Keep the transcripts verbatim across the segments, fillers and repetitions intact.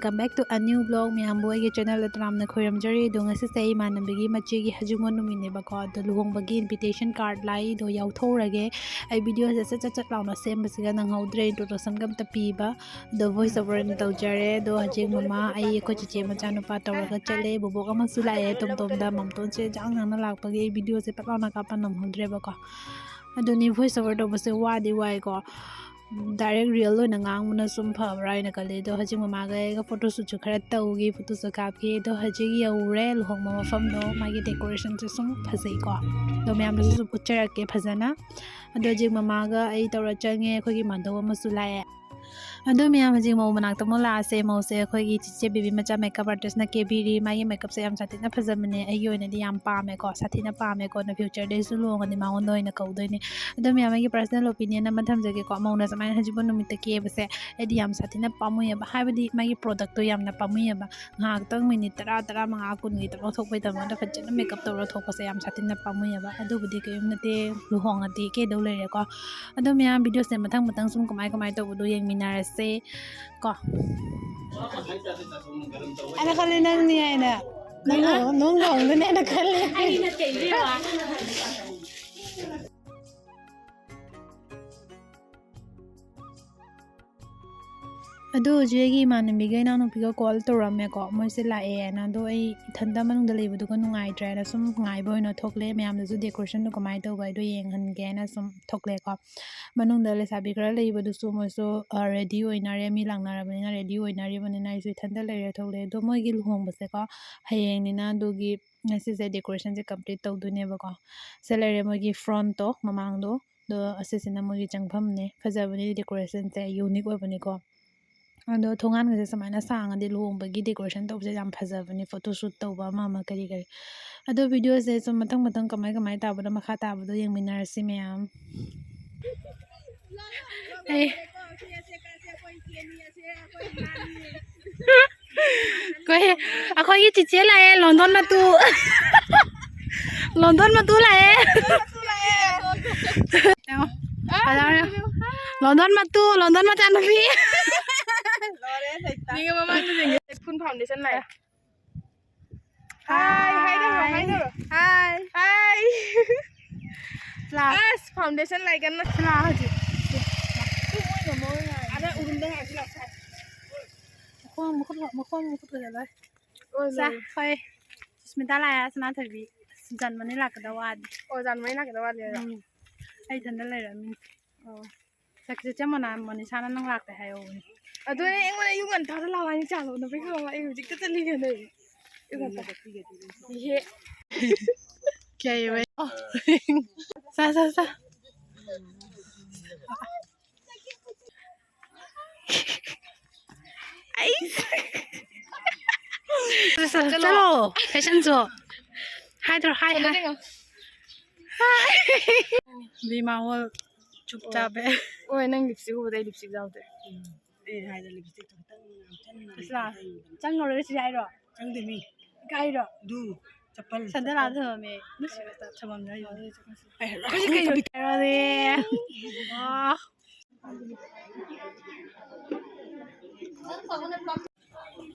Welcome back to a new vlog. ꯃꯌꯥꯝꯕꯨ ꯑꯩꯒꯤ ꯆꯦꯅꯦꯜꯗ ꯇꯔꯥꯝꯅ ꯈꯣꯏꯔꯝꯖꯔꯤ꯫ ꯑꯗꯣ ꯉꯁꯤꯁꯦ ꯑꯩ ꯏꯃꯥꯟꯅꯕꯤꯒꯤ ꯃꯆꯦꯒꯤ ꯍꯖꯤꯡꯕ ꯅꯨꯃꯤꯠꯅꯦꯕꯀꯣ꯫ ꯑꯗꯣ ꯂꯨꯍꯣꯡꯕꯒꯤ invitation card ꯂꯥꯛꯏꯗꯣ ꯌꯥꯎꯊꯣꯛꯎꯔꯒꯦ꯫ ꯑꯩ ꯚꯤꯗꯤꯑꯣꯁꯦ ꯆꯠ ꯆꯠ ꯆꯠ ꯂꯥꯎꯅ ꯁꯦꯝꯕꯁꯤꯒ ꯅꯪꯍꯧꯗ꯭ꯔꯦ, introductionꯒ ꯑꯝꯇ ꯄꯤꯕ꯫ ꯑꯗꯣ voice over ꯑꯣꯏꯅ ꯇꯧꯖꯔꯦ꯫ ꯑꯗꯣ ꯍꯧꯖꯤꯛ ꯃꯃꯥ, ꯑꯩ, ꯑꯩꯈꯣꯏ ꯆꯤꯆꯦ ꯃꯆꯥꯅꯨꯄꯥ ꯇꯧꯔꯒ ꯆꯠꯂꯦ꯫ ꯕꯣꯕꯣꯛ ꯑꯃꯁꯨ ꯂꯥꯛꯑꯦ ꯇꯣꯝ ꯇꯣꯝꯗ꯫ ꯃꯝꯇꯣꯟꯁꯦ ꯖꯥꯡ ꯖꯥꯡꯅ ꯂꯥꯛꯄꯒꯤ ꯑꯩ ꯚꯤꯗꯤꯑꯣꯁꯦ ꯄꯠ ꯂꯥꯎꯅ ꯀꯥꯞꯄ ꯅꯪꯍꯧꯗ꯭ꯔꯦꯕꯀꯣ꯫ ꯑꯗꯨꯅꯤ, voice over ꯇꯧꯕꯁꯦ ꯋꯥꯗꯤ ꯋꯥꯏꯀꯣ꯫ Direct real ꯑꯣꯏꯅ ꯉꯥꯡꯕꯅ ꯁꯨꯝ ꯐꯕ꯭ꯔꯥ ꯍꯥꯏꯅ ꯈꯜꯂꯤ꯫ ꯑꯗꯣ ꯍꯧꯖꯤꯛ ꯃꯃꯥꯒ ꯑꯩꯒ photoshootꯁꯨ ꯈꯔ ꯇꯧꯈꯤ, photoꯁꯨ ꯀꯥꯞꯈꯤ꯫ ꯑꯗꯣ ꯍꯧꯖꯤꯛ ꯌꯧꯔꯦ ꯂꯨꯍꯣꯡꯕ ꯃꯐꯝꯗꯣ꯫ ꯃꯥꯒꯤ decorationꯁꯦ ꯁꯨꯝ ꯐꯖꯩꯀꯣ꯫ ꯑꯗꯣ ꯃꯌꯥꯝꯗꯁꯨ ꯁꯨꯝ ꯎꯠꯆꯔꯛꯀꯦ ꯐꯖꯅ꯫ ꯑꯗꯣ ꯍꯧꯖꯤꯛ ꯃꯃꯥꯒ ꯑꯩ ꯇꯧꯔ ꯆꯪꯉꯦ꯫ ꯑꯩꯈꯣꯏꯒꯤ ꯃꯥꯙꯧ ꯑꯃꯁꯨ ꯂꯥꯛꯑꯦ꯫ ꯑꯗꯣ ꯃꯌꯥꯝ, ꯍꯧꯖꯤꯛ ꯃꯧ ꯃꯅꯥꯛꯇ ꯑꯃꯨꯛ ꯂꯥꯛꯑꯁꯦ꯫ ꯃꯧꯁꯦ ꯑꯩꯈꯣꯏꯒꯤ ꯆꯤꯆꯦ baby ꯃꯆꯥ makeup artistꯅ ꯀꯦꯕꯤꯔꯤ꯫ ꯃꯥꯒꯤ makeupꯁꯦ ꯌꯥꯝ ꯁꯥꯊꯤꯅ ꯐꯖꯕꯅꯦ꯫ ꯑꯩꯒꯤ ꯑꯣꯏꯅꯗꯤ ꯌꯥꯝ ꯄꯥꯝꯃꯦꯀꯣ, ꯁꯥꯊꯤꯅ ꯄꯥꯝꯃꯦꯀꯣ꯫ ꯑꯗꯣ futureꯗꯁꯨ ꯂꯨꯍꯣꯡꯉꯗꯤ ꯃꯉꯣꯟꯗ ꯑꯣꯏꯅ ꯀꯧꯗꯣꯏꯅꯦ꯫ ꯑꯗꯣ ꯃꯌꯥꯝ, ꯑꯩꯒꯤ personal opinion ꯑꯃ ꯊꯝꯖꯒꯦꯀꯣ꯫ ꯃꯧꯅ ꯁꯨꯃꯥꯏꯅ ꯍꯧꯖꯤꯛꯄꯨ ꯅꯨꯃꯤꯠꯇ ꯀꯦꯕꯁꯦ ꯑꯩꯗꯤ ꯌꯥꯝ ꯁꯥꯊꯤꯅ ꯄꯥꯝꯃꯨꯏꯌꯦꯕ꯫ ꯍꯥꯏꯕꯗꯤ ꯃꯥꯒꯤ productꯇꯣ ꯌꯥꯝꯅ ꯄꯥꯝꯃꯨꯏꯌꯦꯕ꯫ ꯉꯥꯏꯍꯥꯛꯇꯪ minute ꯇꯔꯥ, ꯇꯔꯥꯃꯉꯥ, ꯀꯨꯟꯒꯤ ꯊꯕꯛ ꯊꯣꯛꯄꯩꯗꯃꯛꯇ ꯐꯖꯅ makeup ꯇꯧꯔ ꯊꯣꯛꯄꯁꯦ ꯌꯥꯝ ꯁꯥꯊꯤꯅ ꯄꯥꯝꯃꯨꯏꯌꯦꯕ꯫ ꯑꯗꯨꯕꯨꯗꯤ ꯀꯔꯤꯝ ꯅꯠꯇꯦ, ꯂꯨꯍꯣꯡꯉꯗꯤ ꯀꯦꯗꯧ ꯂꯩꯔꯦꯀꯣ꯫ ꯑꯗꯣ ꯃꯌꯥꯝ, videoꯁꯦ ꯃꯊꯪ ꯃꯊꯪ ꯁꯨꯝ ꯀꯃꯥꯏ ꯀꯃꯥꯏ ꯇꯧꯕꯗꯣ ꯌꯦꯡꯃꯤꯟꯅꯔꯁꯦ ꯀꯣ꯫ ꯑꯩꯅ ꯈꯜꯂꯤ ꯅꯪꯅꯤ ꯍꯥꯏꯅ꯫ ꯅꯪ ꯂꯨꯍꯣꯡ-, ꯅꯪ ꯂꯨꯍꯣꯡꯗꯣꯏꯅꯦꯅ ꯈꯜꯂꯤ꯫ ꯑꯩ ꯅꯠꯇꯦ, ꯏꯕꯦꯝꯃ꯫ ꯑꯗꯣ ꯍꯧꯖꯤꯛ ꯑꯩꯒꯤ ꯏꯃꯥꯟꯅꯕꯤꯒ ꯏꯅꯥꯎꯅꯨꯄꯤꯒ call ꯇꯧꯔꯝꯃꯦꯀꯣ, ꯃꯣꯏꯁꯦ ꯂꯥꯛꯑꯦꯅ꯫ ꯑꯗꯣ ꯑꯩ ꯏꯊꯟꯇ ꯃꯅꯨꯡꯗ ꯂꯩꯕꯗꯨꯒ ꯅꯨꯡꯉꯥꯏꯇ꯭ꯔꯦꯅ ꯁꯨꯝ ꯉꯥꯏꯕ ꯑꯣꯏꯅ ꯊꯣꯛꯂꯛꯑꯦ꯫ ꯃꯌꯥꯝꯗꯁꯨ decorationꯗꯣ ꯀꯃꯥꯏꯅ ꯇꯧꯕ ꯍꯥꯏꯗꯣ ꯌꯦꯡꯍꯟꯒꯦꯅ ꯁꯨꯝ ꯊꯣꯛꯂꯛꯑꯦꯀꯣ꯫ ꯃꯅꯨꯡꯗ ꯂꯩꯁꯥꯕꯤ ꯈꯔ ꯂꯩꯕꯗꯨꯁꯨ ꯃꯣꯏꯁꯨ, ꯑ, ready ꯑꯣꯏꯅꯔꯦ, ꯃꯤ ꯂꯥꯛꯅꯔꯕꯅꯤꯅ ready ꯑꯣꯏꯅꯔꯤꯕꯅꯤꯅ ꯑꯩꯁꯨ ꯏꯊꯟꯇ ꯂꯩꯔꯦ ꯊꯣꯛꯂꯛꯑꯦ꯫ ꯑꯗꯣ ꯃꯣꯏꯒꯤ ꯂꯨꯍꯣꯡꯕꯁꯦꯀꯣ ꯍꯌꯦꯡꯅꯤꯅ, ꯑꯗꯨꯒꯤ ꯉꯁꯤꯁꯦ decorationꯁꯦ complete ꯇꯧꯗꯣꯏꯅꯦꯕꯀꯣ꯫ ꯁꯦ ꯂꯩꯔꯦ ꯃꯣꯏꯒꯤ frontꯇꯣ, ꯃꯃꯥꯡꯗꯣ꯫ ꯑꯗꯣ ꯑꯁꯤꯁꯤꯅ ꯃꯣꯏꯒꯤ ꯆꯪꯐꯝꯅꯦ꯫ ꯐꯖꯕꯅꯤ, decorationꯁꯦ unique ꯑꯣꯏꯕꯅꯤꯀꯣ꯫ ꯑꯗꯣ ꯊꯣꯡꯒꯥꯟꯒꯁꯦ ꯁꯨꯃꯥꯏꯅ ꯁꯥꯡꯉꯗꯤ ꯂꯨꯍꯣꯡꯕꯒꯤ decoration ꯇꯧꯕꯁꯦ ꯌꯥꯝ ꯐꯖꯕꯅꯦ, photoshoot ꯇꯧꯕ ꯑꯃ ꯑꯃ ꯀꯔꯤ ꯀꯔꯤ꯫ ꯑꯗꯣ videoꯁꯦ ꯁꯨꯝ ꯃꯊꯪ ꯃꯊꯪ ꯀꯃꯥꯏ ꯀꯃꯥꯏ ꯇꯥꯕꯗꯣ ꯃꯈꯥ ꯇꯥꯕꯗꯣ ꯌꯦꯡꯃꯤꯟꯅꯔꯁꯤ ꯃꯌꯥꯝ꯫ ꯑꯩ ꯑꯩꯈꯣꯏ, ꯑꯩꯈꯣꯏꯒꯤ ꯆꯤꯆꯦ ꯂꯥꯛꯑꯦ, ꯂꯣꯟꯗꯣꯟ ꯃꯇꯨ꯫ ꯂꯣꯟꯗꯣꯟ ꯃꯇꯨ ꯂꯥꯛꯑꯦ꯫ ꯌꯦꯡꯉꯣ꯫ ꯂꯣꯟꯗꯣꯟ ꯃꯇꯨ, ꯂꯣꯟꯗꯣꯟ ꯃꯆꯥꯅꯨꯄꯤ꯫ ꯌꯦꯡꯉꯦ, ꯃꯃꯥꯡꯗ ꯌꯦꯡꯉꯦ꯫ ꯐꯨꯟ ꯐꯥꯎꯟꯗꯦꯁꯟ ꯂꯥꯛꯑꯦ꯫ ꯍꯥꯏ, ꯍꯥꯏ ꯇꯧꯔꯣ, ꯍꯥꯏ ꯇꯧꯔꯣ꯫ ꯍꯥꯏ꯫ ꯍꯥꯏ꯫ ꯂꯥꯛ꯫ ꯑꯁ, ꯐꯥꯎꯟꯗꯦꯁꯟ ꯂꯥꯛꯑꯦ ꯀꯟꯅ꯫ ꯂꯥꯛ ꯍꯧꯖꯤꯛ꯫ ꯑꯗ ꯎꯔꯨꯝꯗ ꯉꯥꯏꯍꯥꯛꯁꯤ ꯂꯥꯛꯑꯣ꯫ ꯃꯈꯣꯡ, ꯃꯈꯨꯠ, ꯃꯈꯣꯡ, ꯃꯈꯨꯠ ꯐꯖꯅ꯫ ꯑꯣꯏ, ꯁꯦ, ꯂꯣꯏꯔꯦ꯫ ꯍꯣꯏ꯫ ꯁꯨꯁꯃꯤꯇꯥ ꯂꯥꯛꯑꯦ, ꯁꯅꯥꯊꯣꯏꯕꯤ꯫ ꯖꯟꯃꯅꯤ ꯂꯥꯛꯀꯗꯕ ꯋꯥꯠꯂꯤ꯫ ꯑꯣ, ꯖꯟꯃꯅꯤ ꯂꯥꯛꯀꯗꯕ ꯋꯥꯠꯂꯤ ꯍꯥꯏꯔꯣ? ꯎꯝ꯫ ꯑꯩ ꯏꯊꯟꯗ ꯂꯩꯔꯝꯃꯤ꯫ ꯑꯣ꯫ ꯆꯠꯁꯦ, ꯆꯠꯁꯦ, ꯃꯣꯅꯥ-, ꯃꯣꯅꯤꯁꯥꯅ ꯅꯪ ꯂꯥꯛꯇꯦ ꯍꯥꯏꯍꯧꯕꯅꯤ꯫ ꯑꯗꯨꯅꯦ, ꯑꯩꯉꯣꯟꯗ ꯑꯌꯨꯛ ꯉꯟꯇꯥꯗ ꯂꯥꯛꯑꯣ ꯍꯥꯏꯅ ꯆꯥ ꯂꯣꯟꯅꯕꯩ ꯈꯪꯉꯕ? ꯑꯩ ꯍꯧꯖꯤꯛꯇ ꯆꯠꯂꯤꯒꯦ ꯅꯣꯏ꯫ ꯑꯌꯨꯛ ꯉꯟꯇꯥ꯫ ꯏꯍꯦ꯫ ꯀꯌꯥ ꯌꯧꯋꯦ? ꯑꯣ꯫ ꯁꯥ, ꯁꯥ, ꯁꯥ꯫ ꯑꯩ꯫ ꯆꯠꯂꯣ꯫ Fashion show. ꯍꯥꯏꯗ꯭ꯔꯣ? ꯍꯥꯏ, ꯍꯥꯏ꯫ ꯕꯤꯃꯥ ꯍꯣꯜ ꯆꯨꯞ ꯆꯥꯞꯄꯦ꯫ ꯍꯣꯏ, ꯅꯪ ꯂꯤꯞꯁꯇꯤꯛ ꯎꯕꯗ ꯑꯩ ꯂꯤꯞꯁꯇꯤꯛ ꯌꯥꯎꯗ꯭ꯔꯦ꯫ ꯑꯩ ꯍꯥꯏꯗ꯭ꯔ ꯂꯤꯞꯁꯇꯤꯛꯇꯣ ꯈꯤꯇꯪ ꯌꯥꯝꯁꯟꯅ ꯑꯁ, ꯂꯥ꯫ ꯆꯪꯉꯔꯣꯏ ꯁꯤ ꯍꯥꯏꯔꯣ? ꯆꯪꯗꯦ ꯃꯤ꯫ ꯏꯀꯥꯏꯔꯣ? ꯑꯗꯨ ꯆꯄꯜ꯫ ꯁꯟꯗꯜ ꯑꯥ ꯊꯝꯃꯝꯃꯦ꯫ ꯅꯨꯡꯁꯤꯕ ꯊꯝꯐꯝꯗ ꯂꯩꯕꯅꯦ꯫ ꯑꯩ ꯍꯥꯏꯔꯣ꯫ ꯍꯧꯖꯤꯛ ꯀꯩ ꯍꯥꯏꯔꯣꯅꯦ꯫ ꯑꯣ꯫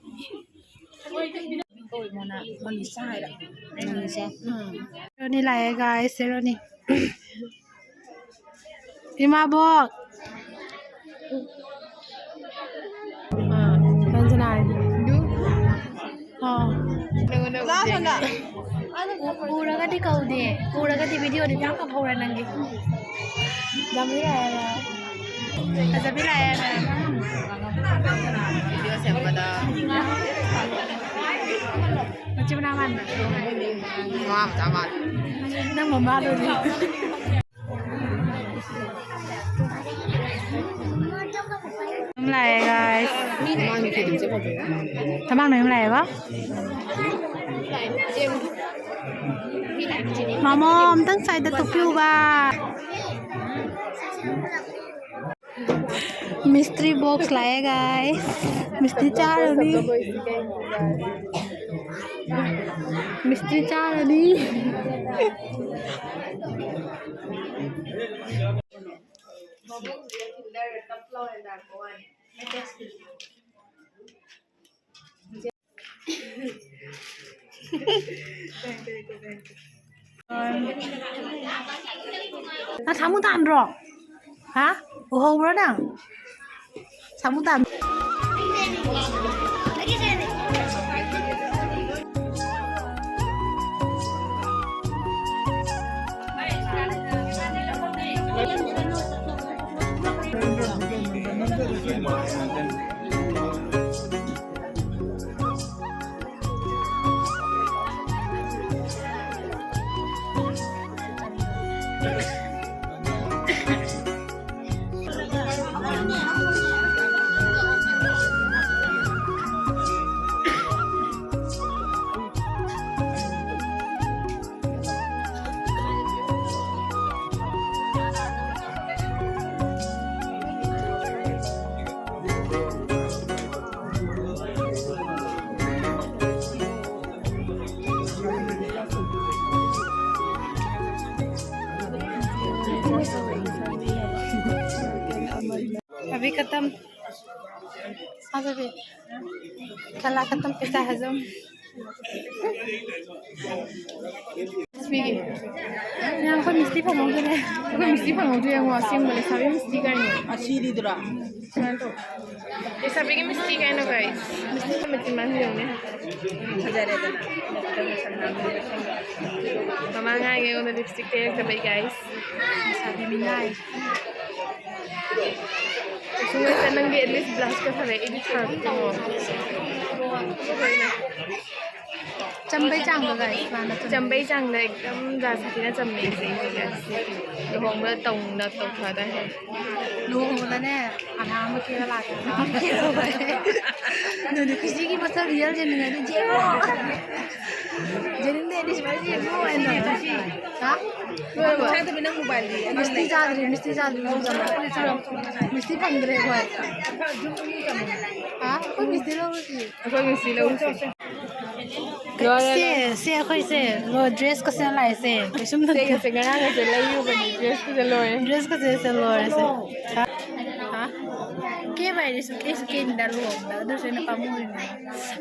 ꯔꯣꯅꯤ ꯂꯥꯛꯑꯦ, guys, ꯁꯦ ꯔꯣꯅꯤ꯫ ꯏꯃꯥꯕꯣꯛ꯫ ꯑꯥ, ꯔꯟꯖꯅꯥ꯫ ꯑꯥ꯫ ꯎ-, ꯎꯔꯒꯗꯤ ꯀꯧꯗꯦ꯫ ꯎꯔꯒꯗꯤ video ꯗꯤ ꯃꯌꯥꯝ ꯀꯥꯞꯍꯧꯔꯦ ꯅꯪꯒꯤ꯫ ꯐꯖꯕꯤ ꯂꯥꯛꯑꯦ꯫ ꯃꯆꯤꯟ ꯃꯅꯥꯎ ꯃꯥꯟꯕ꯫ ꯃꯃꯥ ꯃꯆꯥ ꯃꯥꯜꯂꯦ꯫ ꯅꯪ ꯃꯃꯥꯗꯨꯗꯤ꯫ ꯂꯥꯛꯑꯦ, guys꯫ ꯊꯕꯥꯛꯅ ꯌꯨꯝ ꯂꯥꯛꯑꯦꯕ꯫ ꯃꯃꯣ, ꯑꯝꯇꯪ side ꯇ ꯊꯣꯛꯄꯤꯌꯨꯕ꯫ Mystery box ꯂꯥꯛꯑꯦ, guys꯫ Mystery ꯆꯥꯔꯅꯤ꯫ Mystery ꯆꯥꯔꯅꯤ꯫ ꯅꯪ ꯁꯥꯃꯨ ꯇꯥꯟꯕ꯭ꯔꯣ? ꯍꯥ? ꯎꯍꯧꯕ꯭ꯔꯣ ꯅꯪ? ꯁꯥꯃꯨ ꯇꯥꯟ- अभी खत्म। हाँ बेबी, खेला खत्म, पैसा हजम। ꯃꯤꯁꯇꯤ ꯐꯪꯍꯧꯗ꯭ꯔꯦ꯫ ꯑꯩꯈꯣꯏ ꯃꯤꯁꯇꯤ ꯐꯪꯍꯧꯗ꯭ꯔꯦ ꯌꯦꯡꯉꯣ, ꯑꯁꯦꯡꯕ ꯂꯩꯁꯥꯕꯤ ꯃꯤꯁꯇꯤ ꯀꯥꯏꯅ꯫ ꯑꯁꯤꯗꯤꯗꯨꯔꯥ? ꯁꯨꯃꯥꯏꯅ ꯇꯧ꯫ ꯂꯩꯁꯥꯕꯤꯒꯤ ꯃꯤꯁꯇꯤ ꯀꯥꯏꯅ, ꯒꯥꯏꯁ꯫ ꯃꯤꯁꯇꯤ ꯃꯆꯤꯟ ꯃꯥꯟ ꯌꯦꯡꯉꯨꯅꯦ꯫ ꯐꯖꯔꯦꯗꯅ꯫ ꯃꯃꯥ ꯉꯥꯏꯒ ꯑꯩꯉꯣꯟꯗ ꯂꯤꯞꯁꯇꯤꯛ ꯇꯩꯔꯛꯇꯕꯩ, ꯒꯥꯏꯁ꯫ ꯂꯩꯁꯥꯕꯤ ꯃꯤꯅꯥꯏ꯫ ꯁꯨꯡꯉꯩꯁꯦ ꯅꯪꯗꯤ at least blush ꯀ ꯊꯥꯔꯛꯑꯦ, ꯑꯩꯗꯤ ꯊꯥꯔꯛꯇꯦ꯫ ꯆꯝꯕꯩ ꯆꯥꯡꯗ, ꯒꯥꯏꯁ, ꯃꯥꯅ ꯆꯝꯕꯩ ꯆꯝꯕꯩ ꯆꯥꯡꯗ ꯑꯦꯛꯗꯝ ꯖꯥ ꯁꯥꯊꯤꯅ ꯆꯝꯃꯦ ꯑꯩꯁꯦ꯫ ꯂꯨꯍꯣꯡꯕꯗ ꯇꯧꯅ ꯇꯧꯊꯗꯥꯏ ꯍꯥꯏ꯫ ꯂꯨꯍꯣꯡꯕꯗꯅꯦ, ꯑꯅꯥ ꯑꯃ ꯀꯦꯔ ꯂꯥꯛꯀꯦ, ꯑꯅꯥ ꯑꯃ ꯀꯦꯔ ꯂꯥꯛꯀꯦ꯫ ꯑꯗꯨꯅꯦ ꯈꯨꯖꯤꯒꯤ ꯃꯁꯛ real ꯌꯦꯡꯅꯤꯡꯉꯗꯤ ꯌꯦꯡꯉꯣ꯫ ꯌꯦꯡꯅꯤꯡꯗꯦ ꯑꯩꯗꯤ ꯁꯨꯃꯥꯏꯅ ꯌꯦꯡꯉꯣ ꯍꯥꯏꯅ꯫ ꯍꯥ? ꯂꯣꯏꯔꯕꯣ? ꯃꯤꯁꯇꯤ ꯆꯥꯗ꯭ꯔꯤ, ꯃꯤꯁꯇꯤ ꯆꯥꯗ꯭ꯔꯤ꯫ ꯃꯤꯁꯇꯤ ꯐꯪꯗ꯭ꯔꯦ ꯑꯩꯈꯣꯏ꯫ ꯍꯥ? ꯑꯩꯈꯣꯏ ꯃꯤꯁꯇꯤ ꯂꯧꯔꯨꯁꯤ꯫ ꯑꯩꯈꯣꯏ ꯃꯤꯁꯇꯤ ꯂꯧꯔꯨꯁꯤ꯫ ꯂꯣꯏꯔꯦ, ꯁꯦ, ꯂꯣꯏꯔꯦ꯫ ꯁꯦ ꯑꯩꯈꯣꯏꯁꯦ, ꯂꯣ-, dress ꯀꯁꯦ ꯂꯥꯛꯏꯁꯦ꯫ ꯀꯩꯁꯨꯝ ꯅꯠꯇꯦ꯫ ꯁꯦ, ꯉꯁꯤ ꯉꯔꯥꯡ ꯉꯁꯤ ꯂꯩꯔꯨꯕꯅꯤ, dress ꯀꯁꯦ ꯂꯣꯏꯔꯦ꯫ Dress ꯀꯁꯦ ꯁꯦ ꯂꯣꯏꯔꯦ ꯁꯦ꯫ ꯍꯥ? ꯍꯥ? ꯀꯦꯕ ꯍꯥꯏꯗꯤ ꯁꯨꯡꯀꯦꯁꯨ ꯀꯦꯅꯤꯗ ꯂꯨꯍꯣꯡꯕꯗ, ꯑꯗꯨꯁꯨ ꯑꯩꯅ ꯄꯥꯝꯃꯨꯔꯤꯅꯦ꯫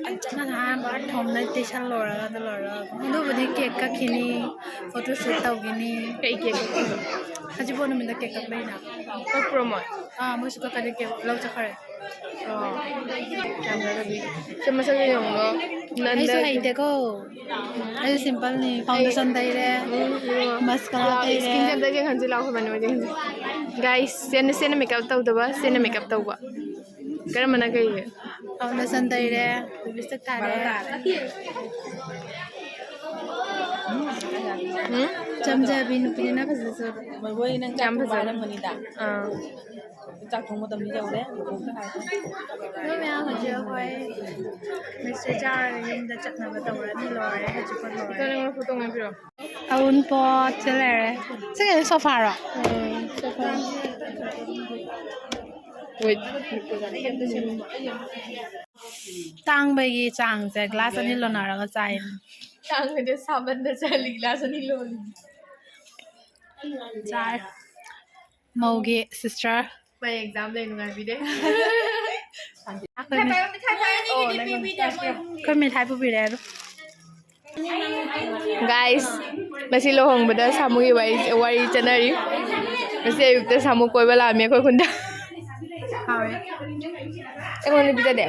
ꯐꯖꯅ ꯑꯍꯥꯟꯕ ꯑꯊꯣꯝꯅ ꯇꯩꯁꯜꯂꯨꯔꯒ ꯑꯗꯨ ꯂꯣꯏꯔꯒ ꯑꯗꯨꯕꯨꯗꯤ ꯀꯦꯛ ꯀꯛꯈꯤꯅꯤ, ꯐꯣꯇꯣ ꯁꯨꯠ ꯇꯧꯈꯤꯅꯤ꯫ ꯀꯩ ꯀꯦꯛ ꯀꯛꯈꯤꯕ? ꯍꯧꯖꯤꯛꯐꯥꯎ ꯅꯨꯃꯤꯠꯇ ꯀꯦꯛ ꯀꯛꯄꯩꯅ꯫ ꯀꯛꯄ꯭ꯔꯣ ꯃꯣꯏ? ꯑꯥ, ꯃꯣꯏꯁꯨ ꯀꯛꯀꯅꯤ, ꯀꯦꯛ ꯂꯧ ꯆꯠꯈ꯭ꯔꯦ꯫ ꯑꯣ꯫ ꯌꯥꯝ ꯐꯖꯕꯤ꯫ ꯁꯤ ꯃꯁꯛꯁꯦ ꯌꯦꯡꯉꯨꯅꯣ꯫ ꯑꯩꯁꯨ ꯅꯟꯗ ꯍꯩꯇꯦꯀꯣ꯫ ꯑꯩꯁꯨ ꯁꯤꯝꯄꯜꯅꯤ꯫ ꯐꯥꯎꯟꯗꯦꯁꯟ ꯇꯩꯔꯦ꯫ ꯎꯝ, ꯎꯝ꯫ ꯃꯁꯀꯔꯥ ꯇꯩꯔꯦ꯫ ꯁ꯭ꯀꯤꯟ ꯀꯦꯌꯔ ꯇꯩꯒꯦ ꯈꯟꯁꯤ ꯂꯥꯎ, ꯈꯣꯏꯕꯥꯅꯤ ꯍꯣꯏꯗꯤ ꯈꯟꯁꯤ꯫ ꯒꯥꯏꯁ, ꯁꯦꯟꯅ, ꯁꯦꯟꯅ ꯃꯦꯀꯞ ꯇꯧꯗꯕ, ꯁꯦꯟꯅ ꯃꯦꯀꯞ ꯇꯧꯕ꯫ ꯀꯔꯝꯕꯅ ꯀꯩꯒꯤ? ꯐꯥꯎꯟꯗꯦꯁꯟ ꯇꯩꯔꯦ, ꯂꯤꯞꯁꯇꯤꯛ ꯊꯥꯔꯦ꯫ ꯎꯝ? ꯆꯝꯖꯕꯤ ꯅꯨꯄꯤꯅꯤꯅ ꯐꯖꯖꯕ꯫ ꯌꯥꯝ ꯐꯖꯕ꯫ ꯑꯥ꯫ ꯆꯥꯛ ꯊꯣꯡ ꯃꯇꯝꯗꯤ ꯌꯧꯔꯦ꯫ ꯑꯗꯣ ꯃꯌꯥꯝ ꯍꯧꯖꯤꯛ ꯑꯩꯈꯣꯏ ꯃꯤꯁꯇ꯭ꯔꯤ ꯆꯥꯔꯒ ꯌꯨꯝꯗ ꯆꯠꯅꯕ ꯇꯧꯔꯅꯤ꯫ ꯂꯣꯏꯔꯦ, ꯍꯧꯖꯤꯛ ꯄꯣꯠ ꯂꯣꯏꯔꯦ꯫ ꯏꯆꯥ, ꯅꯪ ꯐꯣꯇꯣ ꯉꯥꯏꯕꯤꯔꯣ꯫ ꯑꯎꯟꯄꯣꯠꯁꯦ ꯂꯩꯔꯦ꯫ ꯁꯤ ꯀꯩꯅꯣ, ꯁꯣꯐꯥꯔꯣ? ꯎꯝ, ꯁꯣꯐꯥ꯫ ꯋꯦꯠ꯫ ꯇꯥꯡꯕꯒꯤ ꯆꯥꯡꯁꯦ ꯒ꯭ꯂꯥꯁ ꯑꯅꯤ ꯂꯣꯟꯅꯔꯒ ꯆꯥꯏ꯫ ꯇꯥꯡꯕꯗ ꯁꯥꯃꯟꯗ ꯆꯥꯍꯜꯂꯤ ꯒ꯭ꯂꯥꯁ ꯑꯅꯤ ꯂꯣꯜꯂꯤ꯫ ꯆꯥꯏ꯫ ꯃꯧꯒꯤ ꯁꯤꯁꯇꯔ꯫ ꯃꯥꯏ ꯑꯦꯛꯖꯥꯝ ꯂꯩ ꯅꯨꯡꯉꯥꯏꯕꯤꯗꯦ꯫ ꯑꯩꯈꯣꯏ ꯃꯤ-, ꯑꯩꯈꯣꯏ ꯃꯤꯊꯥꯏ ꯄꯨꯕꯤꯔꯦ ꯑꯗꯣ꯫ ꯒꯥꯏꯁ, ꯉꯁꯤ ꯂꯨꯍꯣꯡꯕꯗ ꯁꯥꯃꯨꯒꯤ ꯋꯥꯔꯤ, ꯋꯥꯔꯤ ꯆꯠꯅꯔꯤ꯫ ꯉꯁꯤ ꯑꯌꯨꯛꯇ ꯁꯥꯃꯨ ꯀꯣꯏꯕ ꯂꯥꯛꯑꯝꯃꯤ ꯑꯩꯈꯣꯏ ꯈꯨꯟꯗ꯫ ꯍꯥꯎꯋꯦ꯫ ꯑꯩꯉꯣꯟꯗ ꯄꯤꯖꯗꯦ꯫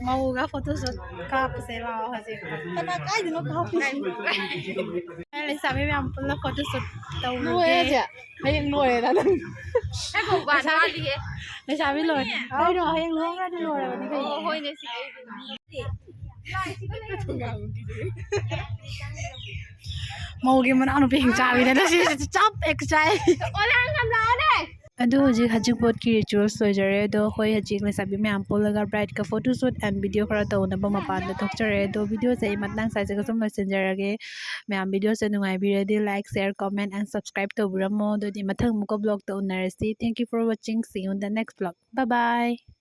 ꯃꯧꯒ ꯐꯣꯇꯣ ꯁꯨꯠ ꯀꯥꯞꯄꯁꯦ ꯂꯥꯛꯑꯣ ꯍꯧꯖꯤꯛ꯫ ꯀꯅꯥ ꯀꯥꯏꯗꯅꯣ ꯀꯥꯞꯄꯤꯁꯦ? ꯑꯩ ꯂꯩꯁꯥꯕꯤ ꯃꯌꯥꯝ ꯄꯨꯜꯂ ꯐꯣꯇꯣ ꯁꯨꯠ ꯇꯧꯔꯨꯒꯦ꯫ ꯂꯣꯏꯔꯦ ꯆꯦ꯫ ꯍꯌꯦꯡ ꯂꯣꯏꯔꯦ ꯅꯪ꯫ ꯉꯥꯏꯈꯣ, ꯋꯥꯠꯂꯤꯌꯦ꯫ ꯂꯩꯁꯥꯕꯤ ꯂꯣꯏꯔꯦ꯫ ꯀꯩꯅꯣ, ꯍꯌꯦꯡ ꯂꯨꯍꯣꯡꯈ꯭ꯔꯗꯤ ꯂꯣꯏꯔꯕꯅꯤ ꯀꯩꯅꯣ꯫ ꯑꯣ, ꯍꯣꯏꯅꯦ, ꯁꯤꯗꯤ ꯑꯩ ꯃꯧꯒꯤ ꯃꯅꯥꯎꯅꯨꯄꯤ ꯍꯤꯡꯆꯥꯕꯤꯅꯦ꯫ ꯑꯗꯣ ꯁꯤꯁꯦ ꯆꯞ ꯍꯦꯛ ꯆꯥꯏ꯫ ꯑꯣꯂꯥꯡ ꯌꯥꯝ ꯂꯥꯛꯑꯣꯅꯦ꯫ ꯑꯗꯣ ꯍꯧꯖꯤꯛ ꯍꯧꯖꯤꯛ ꯄꯣꯠꯀꯤ rituals ꯂꯣꯏꯖꯔꯦ꯫ ꯑꯗꯣ ꯑꯩꯈꯣꯏ ꯍꯧꯖꯤꯛ ꯂꯩꯁꯥꯕꯤ ꯃꯌꯥꯝ ꯄꯨꯜꯂꯒ bride ꯀ photo shoot and video ꯈꯔ ꯇꯧꯅꯕ ꯃꯄꯥꯟꯗ ꯊꯣꯛꯆꯔꯦ꯫ ꯑꯗꯣ video ꯁꯦ ꯑꯩ ꯃꯇꯥꯡ ꯁ꯭ꯋꯥꯏꯁꯤꯒ ꯁꯨꯝ ꯂꯣꯏꯁꯤꯟꯖꯔꯒꯦ꯫ ꯃꯌꯥꯝ video say ꯅꯨꯡꯉꯥꯏꯕꯤꯔꯗꯤ like, share, comment and subscribe ꯇꯧꯕꯤꯔꯝꯃꯣ꯫ ꯑꯗꯨꯗꯤ ꯃꯊꯪ ꯑꯃꯨꯛꯀ vlog ꯇ ꯎꯅꯔꯁꯤ꯫ Thank you for watching. See you in the next vlog. Bye bye.